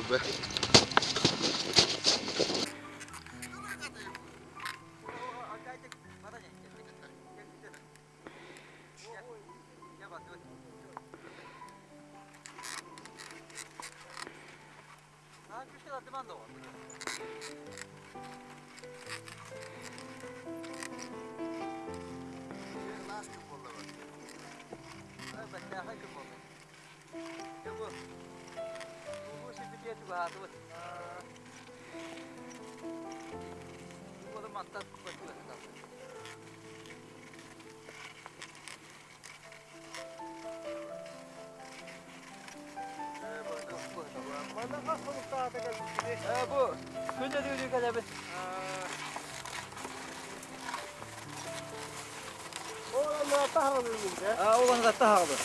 Бу күн өлүүрүү кэлэбит. Ол анна таһаҕылы.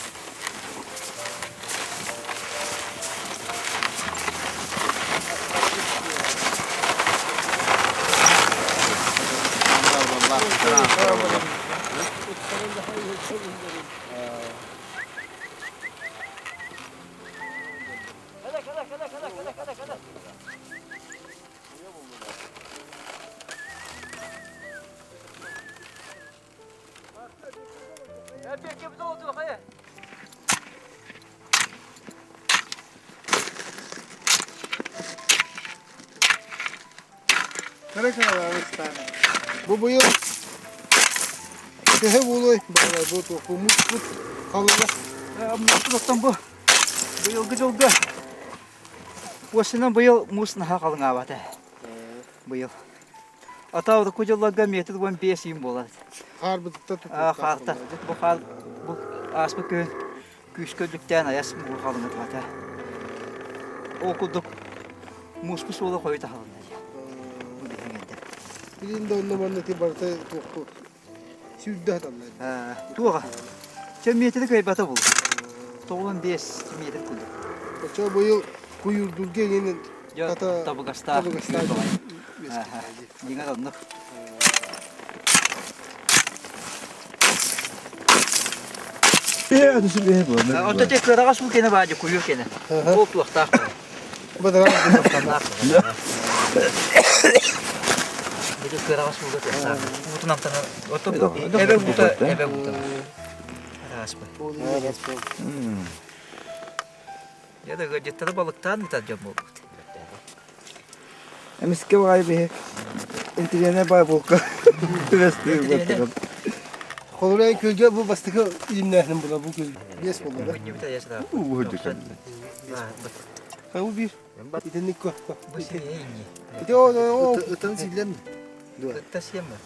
Бу быйыл төһө буолуой баҕар бу туохпуммут халыҥа Муустан бу быйылгы дьылга Уосунан быйыл муус наһаа халыҥаабата. Быйыл. Ата урукку дьылларга метр 15 иин буолар. Хаарбытыттан Хаарта. Бу хаар бу ааспыт күһүн күүскэ үрдүктээн айас мууһу халыҥатыбата. Ол курдук мууспу суола хойут аһылынна дии. Бу билиҥҥэ Билин да онно манна ити барыта туохку сүүрдэ сатанна. Туоҕа. Чэ метри кыайбата бул. 95 метр курдук. Оччо быйыл куйуурдурга эҥин табыгастаах. Дьиҥэр оннук. Онто те кыраҕа суу кэнэ баадьы куйуур кэнэ. Ол туохтаах. Бу кыраҕа сууга туохтаах. Уутун амтана эбэ уута эбэ уута. Араспы. Я да ыалдьыттары балыктаан ыытар дьон буолбут. Эмискэ баҕайы биһи интириэнэ баай булка түбэстиир Холурай күөлгэ бу бастакы илимнээһиним була бу күөл биэс буолла да. Бу биир. Итинник кө. Ити о ытан силлэн. Ытта сиэмэ.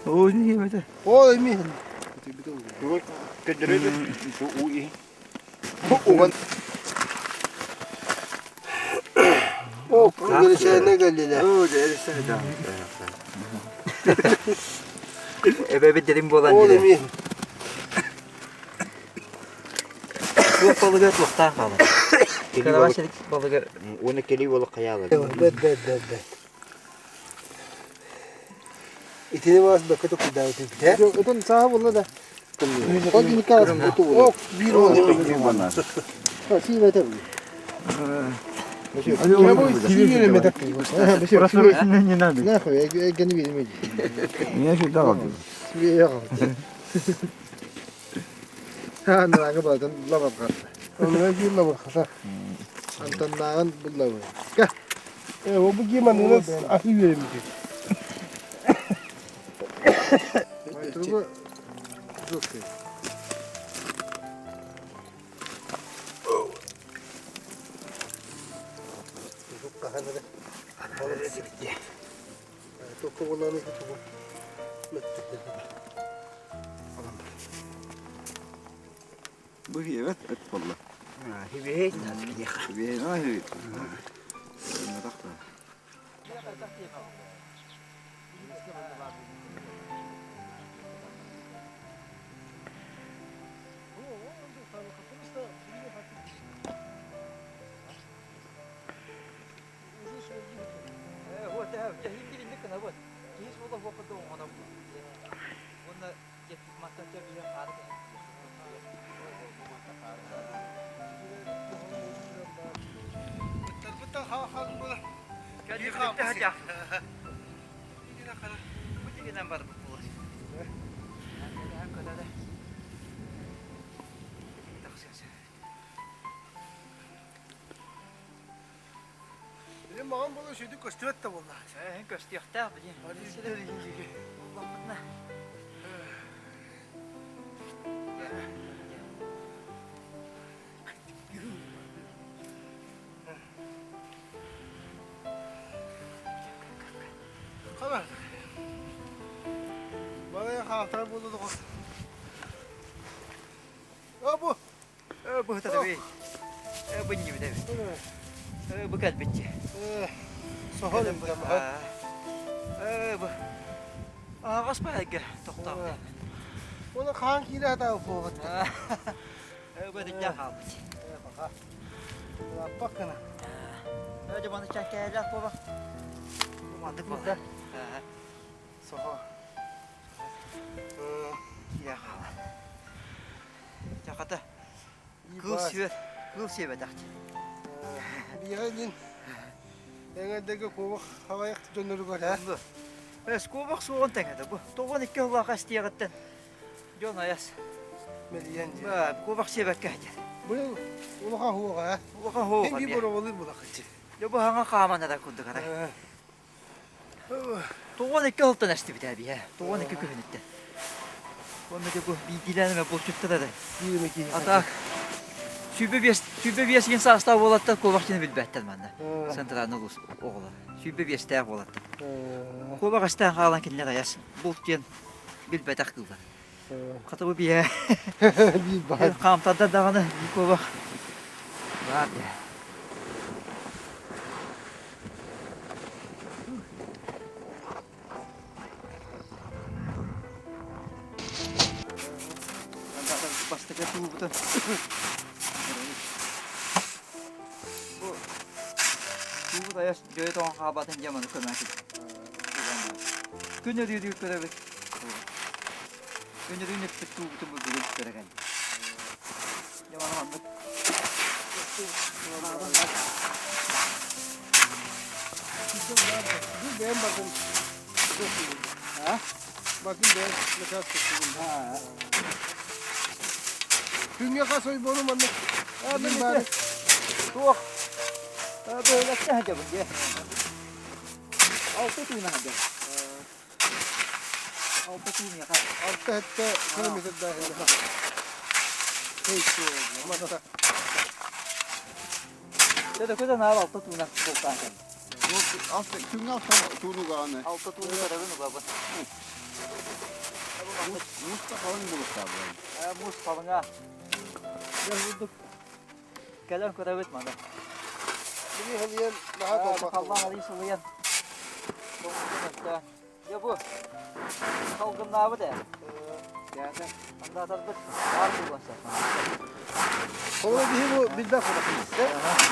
Оо не сиэмэтэ. Оо эми. Уган. О, көрүсээнэ кэллилэр. Оо, дьэ, Эбэбит дэрим буолан Ол дирэ. эми. Туох балыга туохтаах хаалар. Кыраҕа сирик балыга Уонна кэлии уола хайаалар. Бэт бэт бэт бэт. Итини бас бэккэ токуйдаабыт эбит. Отон сааһа буолла да. Ол О, биир ол. Сиибэтэ. Не надо. Нахуй, я не видим. Меня сюда қалды. Аныраҥы барытын лабырҕатта. Онуга биир лабырҕата. Антоннааҕын буллабы. Э, бу ким аныгы аты үөрэммит. Тугу Бу хиэбэт эт буолла. Хибиэй Хибиэй наа хибиэй. Били маҕан буола үчүгэйдик көстүбэт да буолла. Көстүөхтээх билин. Улламмытына. Хана. Балай хаалтара буолла доҕор. О бу. Быһыта да бей. Бу ньибит эбит. Бу кэлбитчи. Соһор Бу. Аҕас баайга тохтоох. Оны хаан киирэ хатаа буолбут. Бу дьэ хаалбыт. Лаппак гына. Дьэ маны чаккээлээх буолах. Мандык буолла. Соһо. Киирэ хаалан. Дьахата кыл сүөр, кыл сиэбэтэх. Биэҕэ диэн эҥэрдэргэ куобах хабайах дьонноругар ээ. Эс куобах суоҕун тэҥэ да бу. Тоҕон икки сыллаах эстиэҕиттэн дьон айас. Мэлийэн дии. Куобах сиэбэккэ дьэ. Быйыл улахан хуоҕа ээ. Улахан хуоҕа. Эн биир бороболуур булахыччы. Дьэ бу хаҥа хааман эрэ курдук арай. 92 сылтан эстибитэ эбии, 92 күһүнүттэн. Уонна дьэ бу биирдиилээн эмэ булчуттар эрэ. А так 25 25 гин саастаах буолаттар куобах диэни билбэттэр манна. Центральный улуус оҕолор. 25-тээх буолаттар. Куобах эстээн хаалан кинилэр айас булт диэн билбэтэх кыыллар. Хата бу биһэ Биир баар. хаамтарда даҕаны биир куобах баар дии. Бастакы туубутун бу туубут айас дьойо тоҥон хаалбатын диэн маны көмөтүн. Күн өрүү көрөбүт. Күн өрүү нүппүт туубутун бу бүгүн көрө кэллим. Дьэ маны маннык Бу бэйэм бардым. А? Бардым бэйэм наказ Күҥҥэ хас ойбону маннык баары. Туох бөһүөлэккэ сылдьабын дии. Алта тыына сылдьабын. Алта тыы миэхэ. Алта хэттэ километрдаах Мата. Дьэ да көтөн аал алта тууна бултаан кэллим. Күҥҥэ алта тууну угаҕын. Алта тууну көрөбүн угабын. Муус да халыҥ булуктаабын. Муус халыҥа. Дьэ бурдук кэлэн көрөбүт маны. Били халыйан наһаа толбат. Халлаан арый сылыйан. Дьэ бу салгыннаабыт ээ. Кээтэ андаатарбыт баар буолуон сөп. Ол биһи бу билбэт курдук.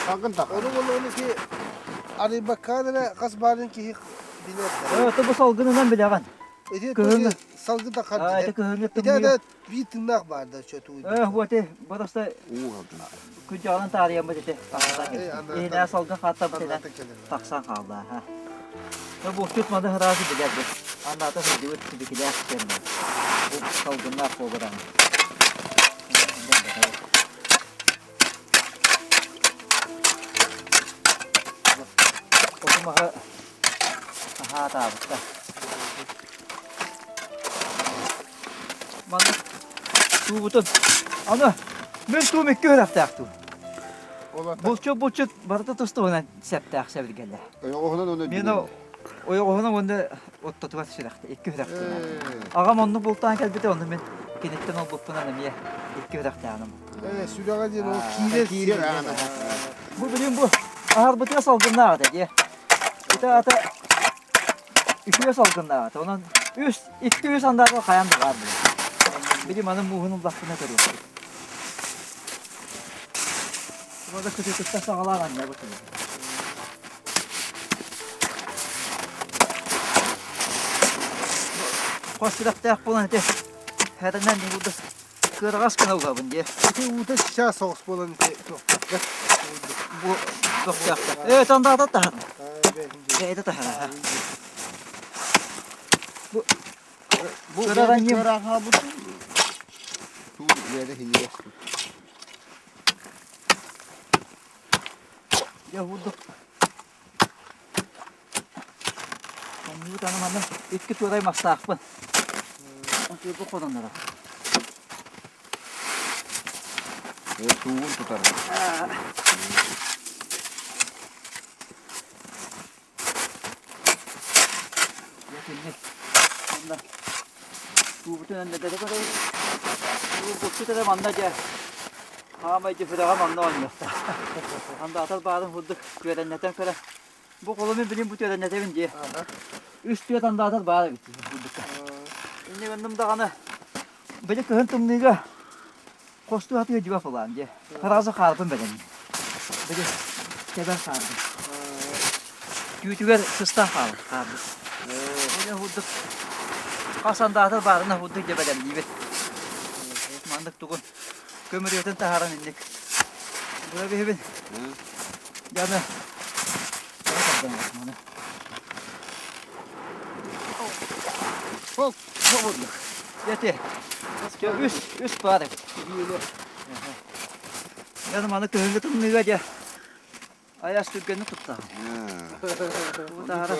Салгын таха. Ону буолуон ки арыйбаккаан эрэ хас баарын киһи билэр. Э, бу салгынынан билэҕин. Ити Кыһыҥҥы. салгын да А, это кыһыҥҥы Ити тымныы. да биир тыыннаах баар да чөтуу. Э, вот и просто Уу алдын. күдьаҕынан таарыйаммыт ити. Иһинээ салгын хааттабыт этэ. Тахсан хаалла. Булчут маны сразу билэр бу. Аннаата сылдьыбыт сибикилээх кэмҥэ. Бу салгыннаах буолбатаҕын. Оту-маһы хаһаатаабыттар. Маннык туубутун аны мин туум икки үрэхтээх туу. Булчут булчут барыта тус-туһунан сэптээх сэбиргэллэр. Ойоҕоһунан уонна Мин ойоҕоһунан уонна оттотугар сүрэхтэ икки үрэхтээх. Аҕам оннук бултаан кэлбитэ, онну мин киниттэн олбуппунан эмиэ икки үрэхтээҕинэн бултум. Ээ, сүрэҕэ диэн ол киирэр Киирэр аана. Бу билим бу аһарбытыгар салгыннаах этэ дии. Ити аата үтүө салгыннаах этэ. Онон үс, икки үс андаатар хайан да баар буолар. Били маны мууһун ыллахпына көрүөхпүт. Burada кытыытыттан саҕалаан анньабыт. Хос сүрэхтээх буолан ити хэтэнэн курдук кыараҕас гына угабын дии. Ити уута сейчас соҕус буолан ити туохтарга. Бу бөхтөөхтөр. Ээ, тандаата таһар. Бэйэтэ таһар. Бу Бу Кыраҕанньым. кыраҕаабытын туу үөрэ хиниэс. Дьэ бурдук. Оннук аны манна икки туорай мастаахпын. Отуйбу хотонноро. Туугун тутар. Дьэ кинник онно туубутун өннөдөрө көрөбүт. Туурбуппут эрэ манна дьэ хаамай дьүфүрэҕэ манна оонньуохтаах. Андаатар баарын курдук күөрэннэтэн көрө. Бу холумун билин бу түөрэннэтэбин дии. Үс түөрт андаатар баар эбит курдукка. Инньэ гынным даҕаны били кыһын тымныыга хостуу хатыга дьүбэ фылаан дии. Сразу хаарбын бэлэмниир. Били тэбэр хаарбын. Түүтүгэр сыстан хаалар хаарбыт. Ол курдук хас андаатар баарына курдук дьэ бэлэмниибит. Маннык тугун көмүрүөтүн таһааран инник. Бура биһибин. Дьаны Ол курдук. Эти үс үс баар эбит. Дьэ маны кыһыҥҥы тымныыга дьэ айас түргэнник туттаҕын. Бу таһара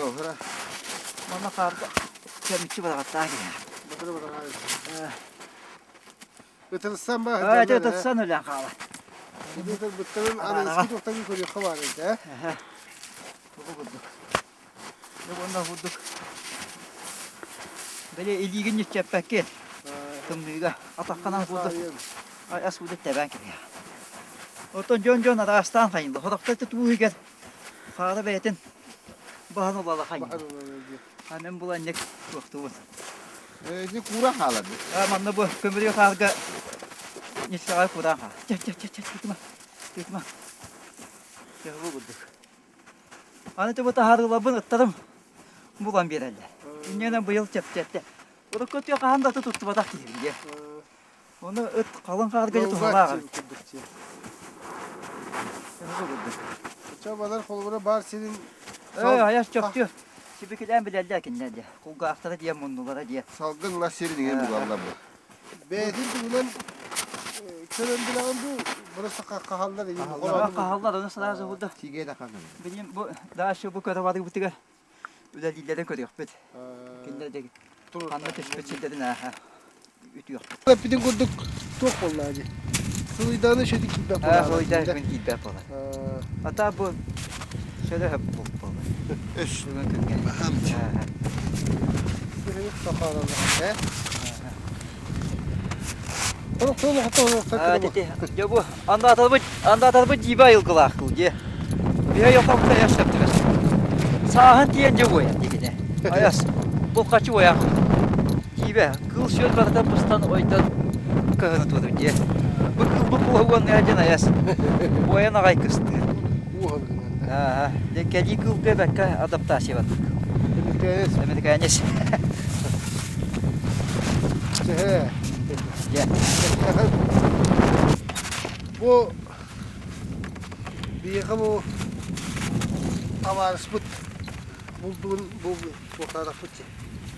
манна хаарга кэмиччи быраҕаттаах киһи. Ытырсан ба. Эти ытырсан өлөн хаалар. Ытырбыттарын аныгыскы туохтан көрүөххэ баар эбит ээ. Бу курдук. Дьэ уонна курдук били илиигин ньүччэппэккин тымныыга атаххынан курдук ас уута тэбээн кэбиһэ. Оттон дьон-дьон араастаан хайылла. Сорохтор туу иһигэр хаара бэйэтин баһан улала хайылла. А мен буланньык туохтуубун. Ити куура хаалар. А манна бу көмүрүө хаарга ньүччэҕэ кууран хаал. Чэ чэ чэ чэ тутума. Тутума. Чэ бу курдук. Аны бу таһаарыыларбын ыттарым булан биэрэллэр. Инньэнэн быйыл чэпчэттэ. Урукку өттүгэр хаһан да аты туттубатах киһибин диэ. Ону ыт халыҥ хаарга дьэ туһалаах эбит. Чабалар холобура баар сирин Өө, айас чөктү. Сибикилээн билэллэр кинилэр диэ. Кулгаахтара диэ, муннулара диэ. Салгын ла сирин иҥэн булаллар бу. Бэйэтин туһунан көрөн билэҕин бу просто хаһаллар Хаһаллар, ону сразу булда. Сигэ да хаһан. Билим бу дальше бу көрө барыыбытыгар үлэлииллэрин көрүөхпүт. Кинилэр дьэ ханна түспүт сирдэрин ааһа үтүөхпүт. Эппитин курдук туох буоллаа дии. Сылыйдааны шөтү киирбэт буолар. Сылыйдааны күн киирбэт буолар. Ата бу сөрө хөп буолар. Өс. Бүгүн күҥҥэ. Дьэ бу андаатарбыт андаатарбыт дьиибэ айылгылаах кыл дьиэ. Биһэ йохомта эс сөптүбэс. Сааһын тиийэн дьэ уойар дигине. Айас булкачы уойан Дьиибэ кыл сүөл барыта быстан ойдон кыһыны туору дьиэ. Бу кылбы куоһуон дьэн айас. Уойан аҕай кыстыыр. Аа, дьэ кэлии кыылга бэккэ адаптация бардык. Американец. Дьэ. Бу биһиэхэ бу табаарыспыт булдуун бу туохтаатахпыт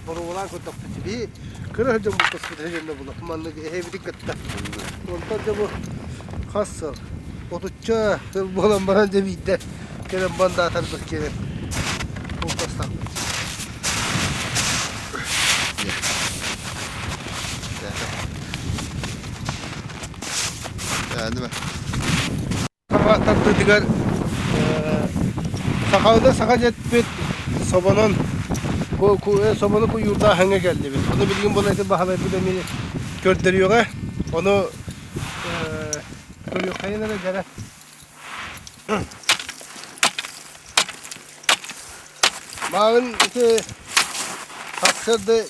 боруобалаан көрдөхпүт биһи кыра сылдьан бултаспыт эһэжэннэ була маннык эһэбитин кытта онтон дьэ бу хас сыл отучча сыл буолан баран дьэ биирдэ кэлэн бандаатарбыт кэлэн бултастахпыт. Саха тардыытыгар сахалыы саха дьэппит собонон собону куйуурдааһыҥҥа кэллибит. Ону билигин була ити баһылайбыт эмиэ көрдөрүөҕэ. Ону көрүөххэйин эрэ дьэрэ. Мааҕын ити сарсыарда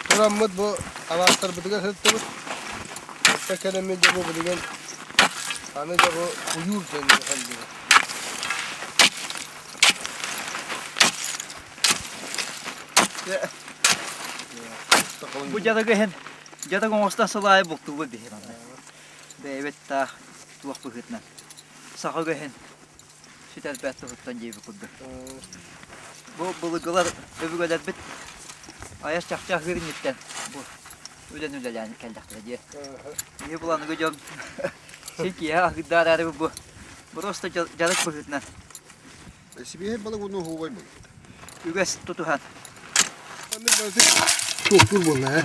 тураммыт бу алаастарбытыгар сырыттыбыт. Орто кэлэммит дьэ бу билигин аны дьэ бу куйуур диэн кэллибит. Бу дьарыгы иһин дьарык оҥостон сыл аайы бултуубут биһи манна. Бэйэбит таах. туох быһыытынан саха үгэһин сүтэрбэт туһуттан диэбит курдук. Бу былыргылар өбүгэлэрбит айас чахчы аһыыр инниттэн бу үлэн үлэлээн кэллэхтэрэ дии. Киһи буланыгы дьон син киэһэ аһыырдаар эрээри бу просто дьарык быһыытынан Сибиэһэй балык уонна оһуобай балык. Үгэс тутуһан. Туохтуур буолла ээ.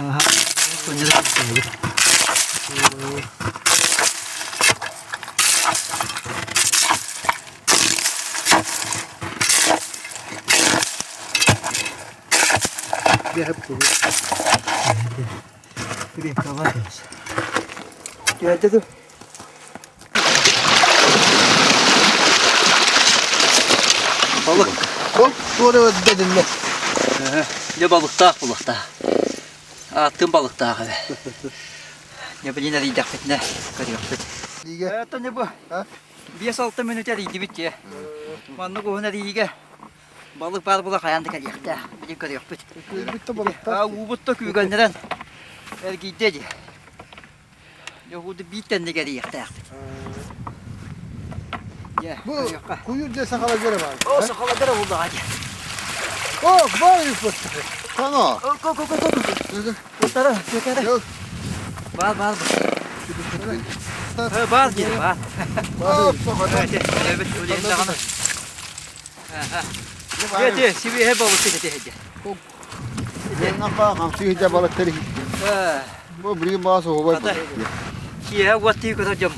Түһэрдэ ду? Балык. Ол туора өрдө динне. Дьэ балыктаах булуохтаах. Ааттыын балыктаах эбэ. Дьэ билин эрийдэхпитинэ көрүөхпүт. Оттон бу 5-6 мүнүүтэ эрийдибит дьэ. Маннык уһун эрийиигэ балык баар була хайаан да кэлиэхтээх. Билин көрүөхпүт. Күүрбүт да балыктаах. Уубут да күүгэннэрэн эргийдэ дии. Дьоһууду биир тэнник эрийиэхтээхпит. Дьэ, Бу көрүөххэ. куйуур дьэ сахаларга эрэ баар. О, сахаларга эрэ буллаҕа дии. О, баар үппүт. Хано. О, ко ко ко ко. Кутара, кутара. Баар, баар. Баар баар дии, баар. Эбит, үлэһин даҕаны. Дьэ, сибиэһэ балык ити ити. Хамсыы балыктар Бу билигин баас оһуобай Киэһэ уоттыы көрөр дьон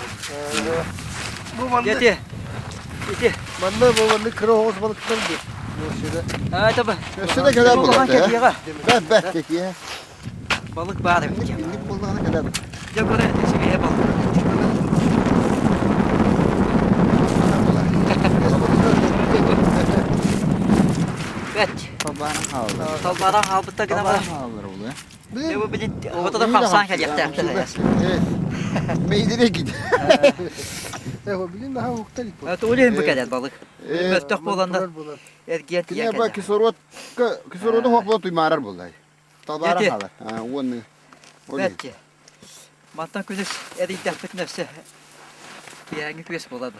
Бу манна Ити. Ити. Манна бу манна кыра оҕус балыктар ди. А, это бы. Өссө да кэлэр буолар. Бэт бэт кэтиэ. Балык баар эбит. Инник буоллаҕына кэлэр. Дьэ көрө сибиэһэ балык. Бэт. Талбааран хааллар. Талбааран хаалбыттар гына бар. хааллар ол Дьэ бу билин отото хамсаан кэлиэхтээхтэр. Мейдире гид. Э, билин наһаа уктар иппо. Тугу бу кэлэр балык. Мөлтөх буоланнар эргиэн тиийэн Кине ба кэлэр. кислород кислороду хопло туймаарар буллай. Талбааран Эти. хаалар. Уонны. Бэрт. Мантан күнүс эрийдэхпитинэ өссө киэһээҥҥи күөс буолар.